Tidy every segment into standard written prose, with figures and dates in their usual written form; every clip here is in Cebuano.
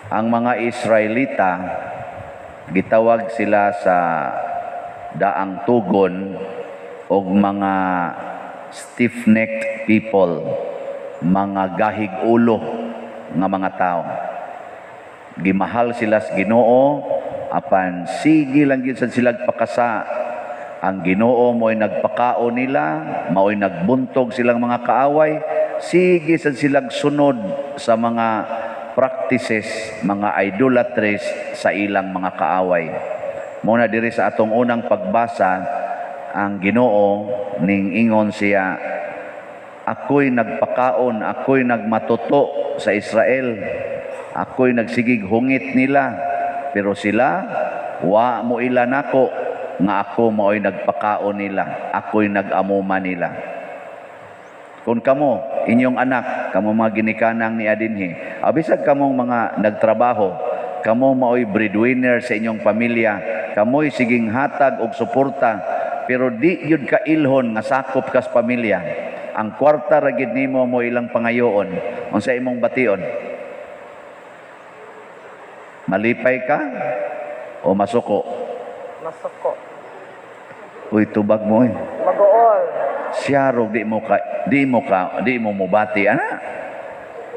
Ang mga Israelita, gitawag sila sa Daang Tugon og mga stiff-necked people, mga gahig ulo nga mga tao. Gimahal sila sa Ginoo, apan sige lang gyud sad sila pakasa. Ang Ginoo mo'y nagpakaon nila, mao'y nagbuntog silang mga kaaway, sige sad silang sunod sa mga practices, mga idolatries sa ilang mga kaaway. Mao na diri sa atong unang pagbasa, ang Ginoo ning ingon siya, "Ako'y nagpakaon, ako'y nagmatuto sa Israel. Ako'y nagsigig hungit nila, pero sila wa mo ila nako nga ako mao'y nagpakaon nila, ako'y nag-amuma nila." Kung kamo, inyong anak, kamo mga ginikanang ni adinhi, abisag kamong mga nagtrabaho, kamo mao'y breadwinner sa inyong pamilya, kamo'y siging hatag og suporta, pero di gyud ka ilhon nga sakop kas pamilya. Ang kwarta ra gyud nimo mo ilang pangayoon. Unsa imong bation? Malipay ka o masuko? Masuko. Uy, tubag mo eh. Maguol. Siya rog di mo mubati ana.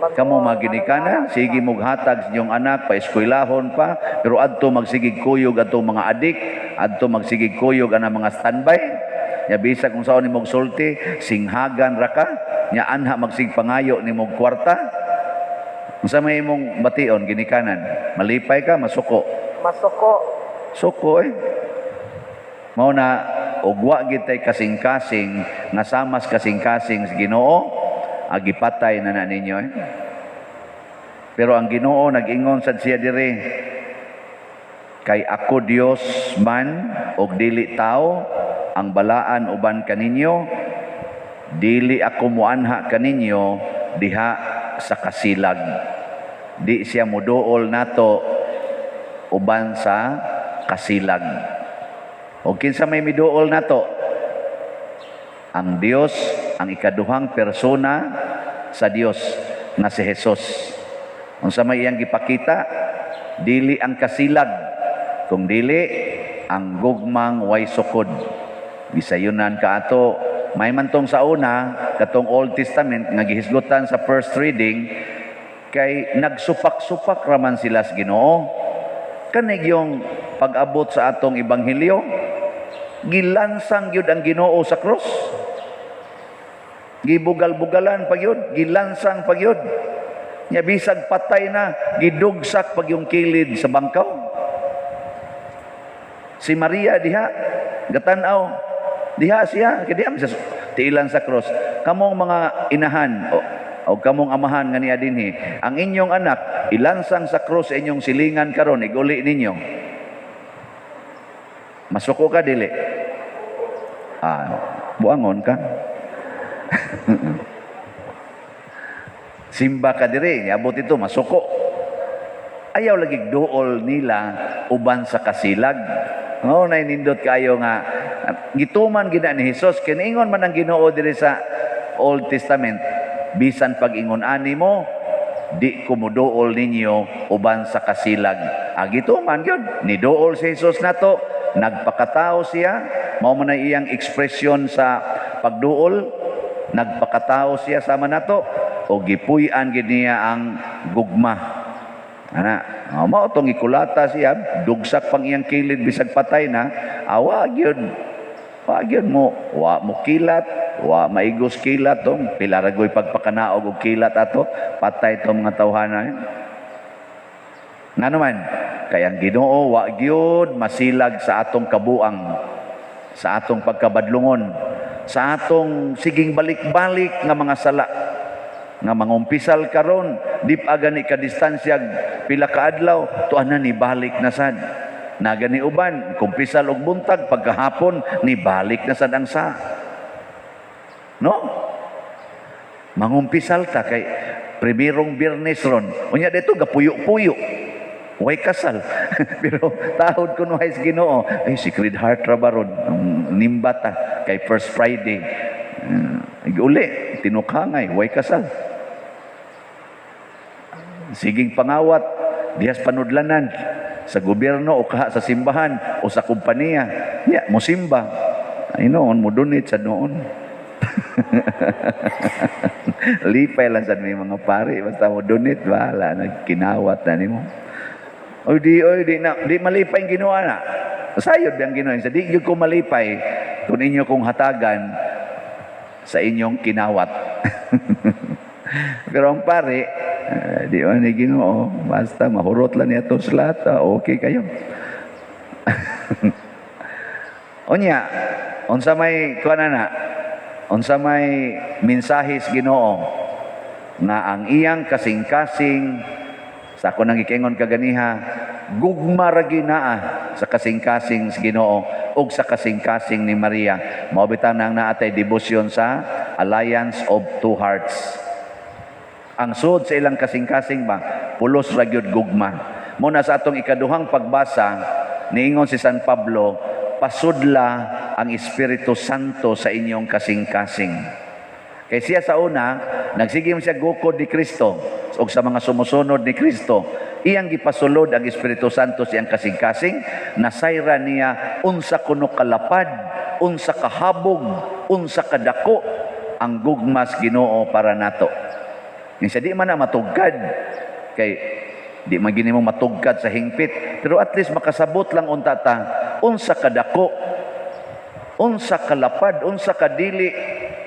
Maguol. Kamo mga ginikanan, sige mog hatag sa inyong anak, pa eskwelahon pa, pero adto magsigig kuyog adto mga adik, adto magsigig kuyog ana mga standby. Nya bisag kung saon nimog sulti, singhagan ra ka, nya anha magsigig pangayo nimog kwarta. Unsa may imong bation, ginikanan? Malipay ka, masuko? Masuko. Suko eh. Mao na og wa gid tay kasing-kasing nga samas kasing-kasing sa Ginoo, agipatay na na ninyo eh. Pero ang Ginoo nag-ingon sad siya diri, "Kay ako Dios man og dili tao, ang Balaan uban kaninyo, dili ako muanha kaninyo diha sa kasilag." Di siya muduol nato uban sa kasilag. O kinsa may miduol nato? Ang Dios, ang ikaduhang persona sa Dios nga si Jesus. Unsa may iyang gipakita? Dili ang kasilag, kung dili ang gugmang way sukod. Gisayunan ka ato, may man tong sa una, katong Old Testament nga gihisgutan sa first reading, kay nagsupak-supak raman sila sa Ginoo. Kanig yung pag-abot sa atong ebanghelyo, gilansang gyud ang Ginoo sa krus. Gibugal-bugalan pa gyud, gilansang pa gyud. Nya bisag patay na, gidugsak pag yung kilid sa bangkaw. Si Maria diha, gatanaw, diha siya, kay diha man siya tiilan sa krus. Kamong mga inahan o kamong amahan nga niya dinhi, ang inyong anak ilansang sa krus sa inyong silingan karon, iguli ninyo. Masuko ka, dili? Ah, buangon ka. Simba ka diri, niabot ito, masuko. Ayaw lagi duol nila uban sa kasilag. No, nainindot kayo nga gituman gina ni Jesus, kiningon man ang Ginoo diri sa Old Testament, "Bisan pag-ingon ani mo, di ko moduol ninyo uban sa kasilag." Ah, gituman gyud. Ni duol si Jesus nato, nagpakatao siya, mao man na iyang ekspresyon sa pagduol, nagpakatao siya sama nato o gipuy-an gid niya ang gugma. Ana, oh, mao tong ikulata siya, dugsak pang iyang kilid bisag patay na, awa gyud. Wa gyud mo, wa mo kilat, wa maigos kilat tong pila ra goy pagpakanaog og kilat ato, patay tong mga tawhana. Ngano man, kay ang Ginoo wa gyud masilag sa atong kabuang, sa atong pagkabadlungon, sa atong siging balik-balik nga mga sala nga mangumpisal karon, di pa gani ka distansya pila ka adlaw, tuan na ni balik na sad. Nagani uban kumpisal og buntag, pagkahapon ni balik na sad ang sa, no? Mangumpisal ta kay primerong Biyernes ron, unya dito gapuyo-puyo, way kasal, pero tahod kuno sa Ginoo, ay Sacred Heart ra baron nimba ta kay first Friday. Uli tinukangay, way kasal, siging pangawat. Dihas panudlanan sa gobyerno o kaha sa simbahan o sa kompanya. Ya, mosimba. Ay noon, mo donate sa noon. Lipay lang sa may mga pari, basta mo donate, bahala, nagkinawat na nimo. Oy, di na, di malipay ang Ginoo na. Sayod ang Ginoo. Sa di gyud ko malipay kung inyo kong hatagan sa inyong kinawat. Pero ang pare, di man ni Ginoo, basta mahurot lang niya itong slata, okay kayo. Unya, unsa may kuan na, unsa may mensahis Ginoo nga ang iyang kasing-kasing sa ako nang gikingon kaganiha, gugma ra naa sa kasing-kasing sa Ginoo ug sa kasing-kasing ni Maria. Mao bitaw nang naatay debosyon sa Alliance of Two Hearts. Ang sud sa ilang kasing-kasing ba, pulos ra gyud gugma. Mo na sa atong ikaduhang pagbasa, niingon si San Pablo, pasudla ang Espiritu Santo sa inyong kasing-kasing. Kay siya sa una, nagsige siya gukod ni Kristo o sa mga sumusunod ni Kristo. Iyang gipasulod ang Espiritu Santo sa iyang kasing-kasing, nasayra niya unsa kuno kalapad, unsa kahabog, unsa kadako ang gugmas Ginoo para nato. Kinsa di man na matugkad kay di man gini mo matugkad sa hingpit, pero at least makasabot lang unta ta unsa kadako, unsa kalapad, unsa kadili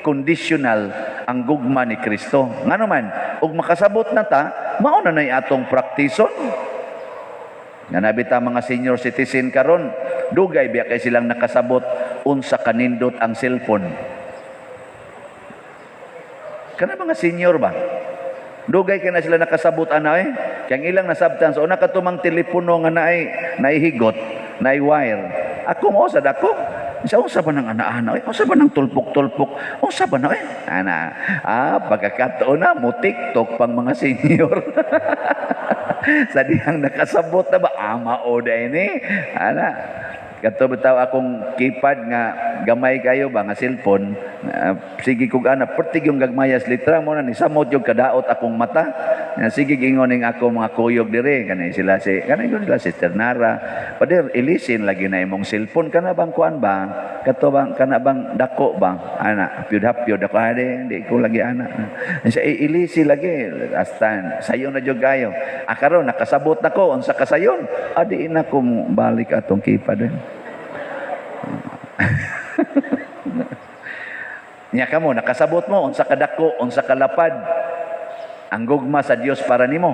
conditional ang gugma ni Kristo. Ngano man, ug makasabot na ta, mao na nay atong praktison. Nga nabita mga senior citizen karon, dugay biya kay silang nakasabot unsa kanindot ang cellphone. Kana mga senior ba? Dugay kay na sila nakasabot ana eh. Kay ang ilang nasabtan sa una katumang telepono nga naay naihigot, naay wire. Ako mo sad ako. Sa unsa ba nang ana-ana eh? Unsa ba nang tulpok-tulpok? Unsa ba na eh? Ana. Ah, pagkakataon na mo TikTok pang mga senior. Sa dihang nakasabot na ba ama o ni? Ana. Kato bitaw akong keypad nga gamay kayo ba nga cellphone, sige kog ana pertig yung gagmayas litra mo na ni samot yung kadaot akong mata. Sige gingon ning ako mga kuyog dire kanay sila si kanay sila Sister Nara. Pader ilisin lagi na imong cellphone kana bang kuan ba? Kato bang kana bang dako ba? Ana pyud hapyod ako ade di ko lagi ana. Sa ilisi lagi astan sayon na jud kayo. Ah, karon nakasabot nako unsa kasayon? Adi na ko balik atong keypad. Eh. Nya kamo nakasabot mo unsa kadako, unsa kalapad ang gugma sa Dios para nimo.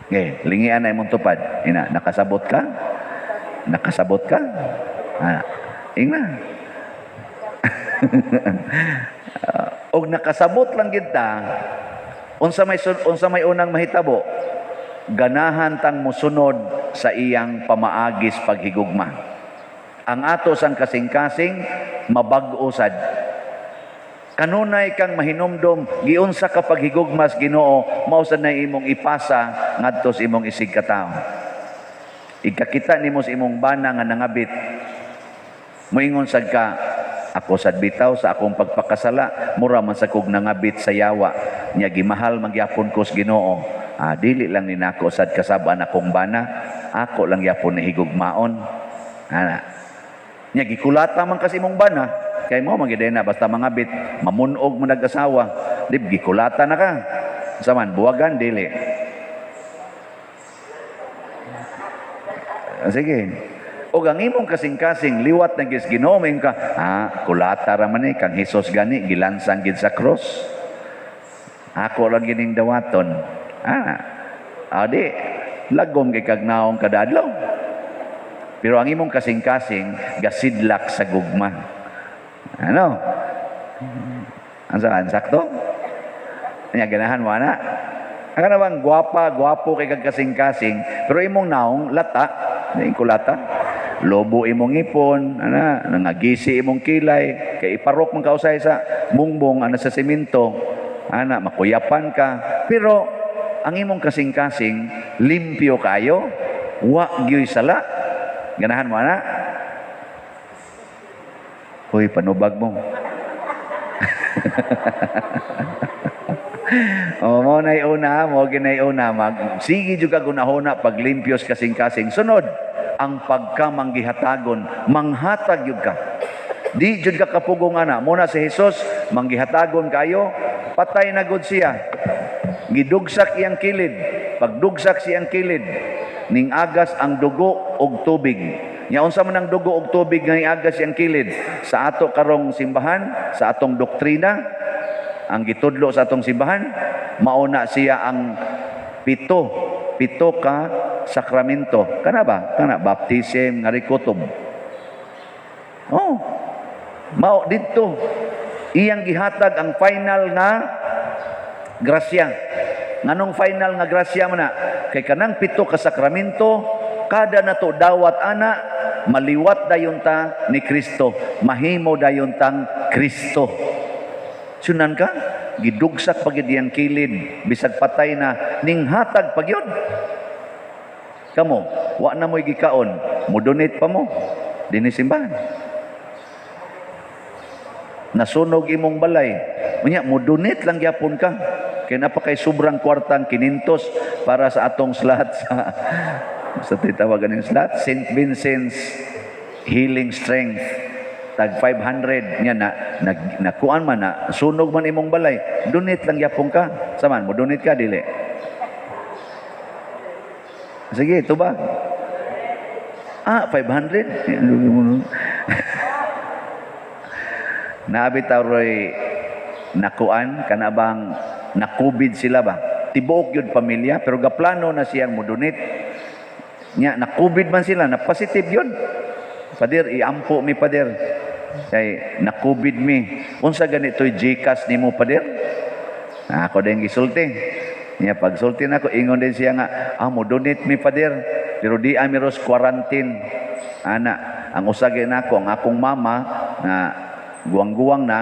Nge, lingian na imong tupad. Ina, nakasabot ka? Nakasabot ka? Ah, ingna. Og nakasabot lang gid ta, unsa may unang mahitabo? Ganahan tang mosunod sa iyang pamaagis paghigugma. Ang ato sang kasing-kasing mabag-o sad. Kanunay kang mahinumdom giunsa ka paghigugmas Ginoo, mao sad na imong ipasa ngadto sa imong isig katawo. Igkakita nimo sa imong bana nga nangabit, moingon sad ka, ako sad bitaw sa akong pagpakasala, mura man sa kog nangabit sa yawa, nya gimahal magyapon ko sa Ginoo. Ah, dili lang ni nako sad kasab-an akong bana, ako lang yapon ni higugmaon. Ana. Nya gikulata man kasi imong bana, kay mo magyud na basta mangabit, mamunog mo nag-asawa, di gikulata na ka. Sa man buwagan dili. Sige. Og ang imong kasing-kasing liwat na gis Ginoo ka, ah, kulata ra man ni kang Hesus gani gilansang gid sa cross. Ako lang gining dawaton. Ah, adi lagom kay kag naong kada adlaw. Pero ang imong kasing-kasing gasidlak sa gugma. Ano? Ang saan? Sakto? Nya ganahan mo ana? Ang kana bang gwapa, gwapo kay kag kasing-kasing, pero imong naong lata, di kulata. Lobo imong ngipon, ana, nangagisi imong kilay, kay iparok man kausay sa bungbong ana sa semento, ana makuyapan ka. Pero ang imong kasing-kasing limpyo kayo, wa gyoy sala. Ganahan mo ana? Hoy, panubag mo. Oh, mao nay una, mao ginay una mag sige jud ka gunahona paglimpyos kasing-kasing. Sunod, ang pagkamanggihatagon, manghatag jud ka. Di jud ka kapugong ana. Muna si Jesus, manggihatagon kayo, patay na gud siya. Gidugsak iyang kilid. Pagdugsak siyang kilid, ning agas ang dugo og tubig. Nya unsa man ang dugo og tubig nga niagas iyang kilid? Sa ato karong simbahan, sa atong doktrina, ang gitudlo sa atong simbahan, mauna siya ang pito ka sakramento. Kana ba? Kana baptism nga kutob. Oh. Mao didto iyang gihatag ang final nga grasya. Nganong final nga grasya man na? Kay kanang pito ka sakramento, kada nato dawat ana, maliwat dayon ta ni Kristo, mahimo dayon tang Kristo. Sunan ka, gidugsak pagid iyang kilid, bisag patay na, ning hatag pagyud. Kamo, wa na mo'y gikaon, mo-donate pa mo, dinhi simbahan. Nasunog imong balay, unya mo-donate lang gyapon ka. Kay naa pa kay sobrang kwartang kinintos para sa atong slot sa titawagan ng slot, St. Vincent's Healing Strength, tag 500 nya na nag nakuan man na sunog man imong balay, donate lang gyapon ka. Saman mo donate ka, dili? Sige, tubag. Ah, 500. Naa bitaw roy nakuan kana bang na-COVID sila ba? Tibuok yun pamilya, pero gaplano na siyang mo-donate. Nya, na-COVID man sila, na positive yun. "Pader, iampo mi, pader. Kay na-COVID mi." "Unsa ganito'y GCash nimo, pader?" Na ako din gisulti. Nya pagsulti nako, ingon din siya nga, "Ah, mo donate mi, pader. Pero di ami ros quarantine." Ana, ang usagi nako, ang akong mama na guwang-guwang na,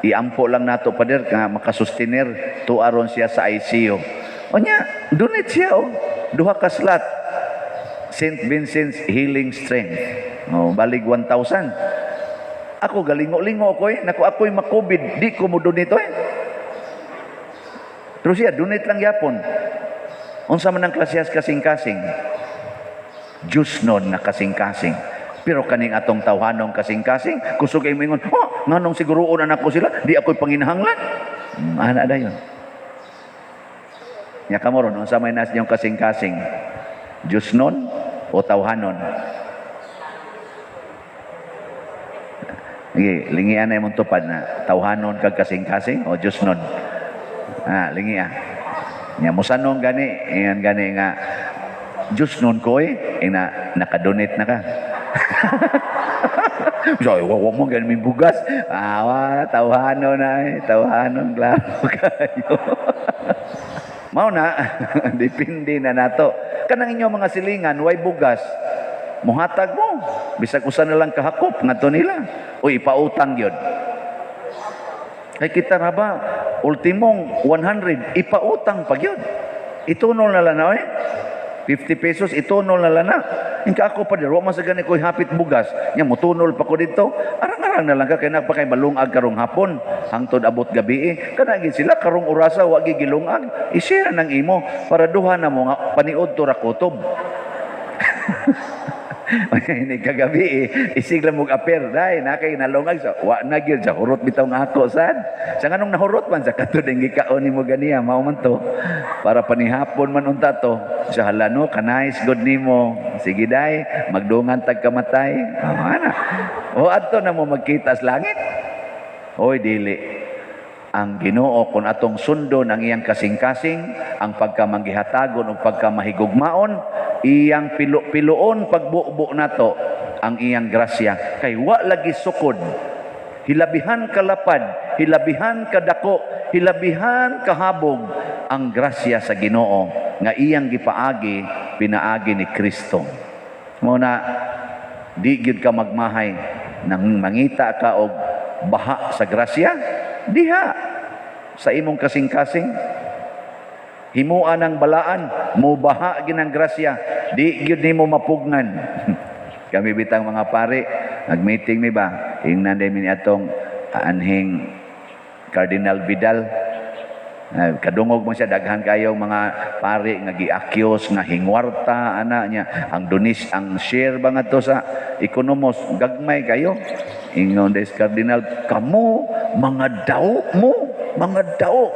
iampo lang nato, pader, nga makasustiner to aron siya sa ICU. Onya, donate siya oh. Duha ka slot. St. Vincent's Healing Strength. Oh, balig 1,000. Ako galingo-lingo ko eh. Naku, ako'y ma-COVID. Di ko mo donate eh. Pero siya, donate lang yapon. Unsa man ang klasehas kasing-kasing? Diyos nun na kasing-kasing. Pero kaning atong tawhanong kasing-kasing, kusog ay moingon, "Oh, nganong siguroon anak ko sila, di ako'y panginahanglan." Ana dayon. Nya kamo ron, unsa may nas inyong kasing-kasing? Diyos nun o tawhanon? Sige, lingian na imong tupad na tawhanon kag kasing-kasing o Diyos nun. Ah, lingia. Nya musanong gani, ingan gani nga Diyos nun ko eh, ina nakadonate na ka. So, wa mo gani may bugas. Awa, tawhanon na eh, tawhanon klaro kayo. Mao na, depende na nato. Kanang inyong mga silingan, way bugas, muhatag mo. Bisag usa na lang kahakop ngadto nila. Uy, ipautang gyud. Kay kita ra ba, ultimong 100, ipautang pa gyud. Itunol na lang na eh. 50 pesos, itunol na lang na. Ingka ako pa wa man sa gani ko'y hapit bugas. Nya motunol pa ko dito. Arang-arang na lang ka, kay nagpa kay malungag karong hapon. Hangtod abot gabi eh. Kana gid sila karong orasa wa gi gilungag. I-share nang imo para duha na mo nga paniud to ra kutob. Ini kagabi eh, isig lang mong aper, dai na kay nalungag sa wa na gyud sa hurot bitaw nga ako sad. Sa nganong nahurot man sa kato ding gikaon nimo ganiya, mao man to. Para panihapon man unta to. Sa hala no, kanais god nimo. Sige dai, magdungan tag kamatay. Oh, ana. O adto na mo magkita sa langit. Oy dili. Ang Ginoo kung atong sundon ang iyang kasing-kasing, ang pagkamanggihatagon o pagkamahigugmaon, iyang pilo-piloon pagbubo nato ang iyang grasya. Kay wa lagi sukod, hilabihan kalapad, hilabihan kadako, hilabihan kahabog ang grasya sa Ginoo nga iyang gipaagi pinaagi ni Kristo. Mao na di gyud ka magmahay nang mangita ka og baha sa grasya diha sa imong kasing-kasing. Himuan ang balaan, mubaha ginang grasya, di gyud nimo mapugnan. Kami bitang mga pare, nag-meeting mi ba, ingnan din mi atong anhing Cardinal Vidal. Ay, kadungog mo siya, daghan kayo mga pari nga gi-accuse nga hingwarta ana niya, ang donis, ang share ba nga to sa economos, gagmay kayo. Ingon des cardinal, "Kamo mga daw mo, mga daw."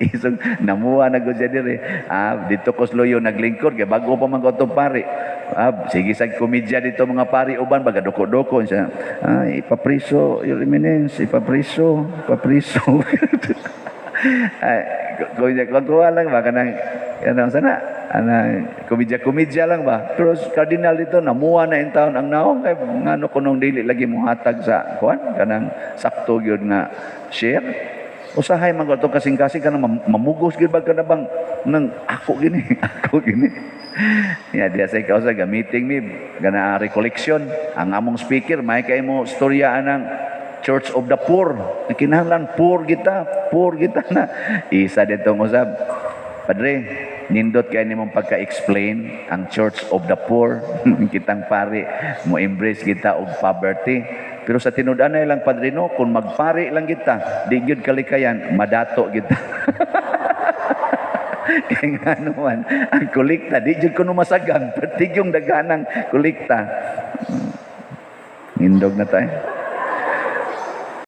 Isog namuha na gud siya diri. Ah, dito ko sloyo naglingkod kay bago pa man ko atong pari. Ah, sige sa komedya dito mga pari uban baga doko-doko siya. "Ah, ipapriso, Your Eminence, ipapriso, ipapriso." Ay, komedya kuha lang ba kanang kanang sana ana komedya komedya lang ba, pero cardinal dito namuha na in taon ang naong kay ngano kunong dili lagi mohatag sa kuan kanang sakto gyud nga share. Usahay man ko kasing-kasing kanang mamugos gyud ba kana bang nang ako gini, ako gini. Ya diya sa ikaw sa meeting mi kana recollection, ang among speaker may kay mo storya anang Church of the Poor. Kinahanglan poor kita, poor kita na. Isa dito usab. "Padre, nindot kay nimong pagka-explain ang Church of the Poor. Kitang pari mo embrace kita og poverty. Pero sa tinud-anay lang, Padre, no, kung magpari lang kita, di gyud kalikayan, madato kita. Kaya nga naman, ang kolekta, di gyud kuno masagang, perti yung daghanang kolekta." Nindog na tayo.